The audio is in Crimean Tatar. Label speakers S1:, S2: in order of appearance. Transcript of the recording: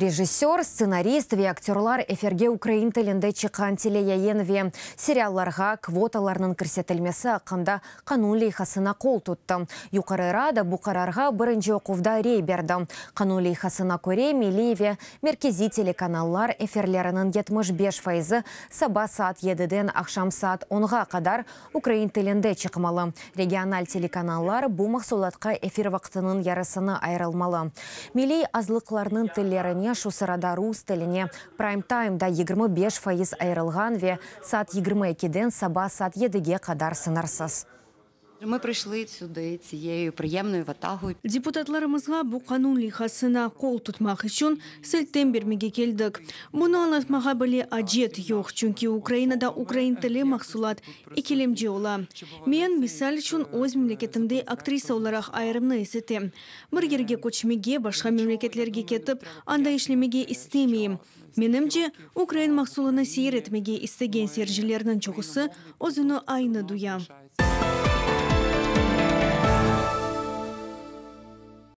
S1: Rejissör, stsenarist ve aktörlar efirge ukrain tilinde çıqqan teleyayın ve seriallarğa kvotalarnıñ kirsetilmesi aqqında qanun leyhasına qol tuttı. Yuqarı Rada bu qararğa birinci oquvda rey berdi. Qanun leyhasına köre, milliy ve merkeziy telekanallar efirleriniñ 75 fayızı saba saat yediden aqşam saat onğa qadar ukrain tilinde çıqmalı. Regional telekanallar bu mahsulatqa efir vaqtınıñ yarısını ayırılmalı. Milliy azlıqlarnıñ tillerine, şu sırada rus tiline, praym-taymda 25% ayırılğan ve saat 22-den saba saat yedige qadar sıñırsız.
S2: Ми прийшли сюди цією приємною ватагою.
S3: Deputatlarımızğa bu qanun leyhasına qol tutmaq içün siltem bermege keldik. Bunı añlatmağa bile acet yoq, çünki Ukrainada ukrain tili mahsulat ekilemci ola. Men, misal içün, öz memleketimde aktrisa olaraq ayırımnı is etem. Bir yerge köçmege, başqa memleketlerge ketip, anda işlemege istemeyim. Menimce, ukrain mahsulını seyir etmege istegen seyircilerniñ çoqusı özüni aynı duya.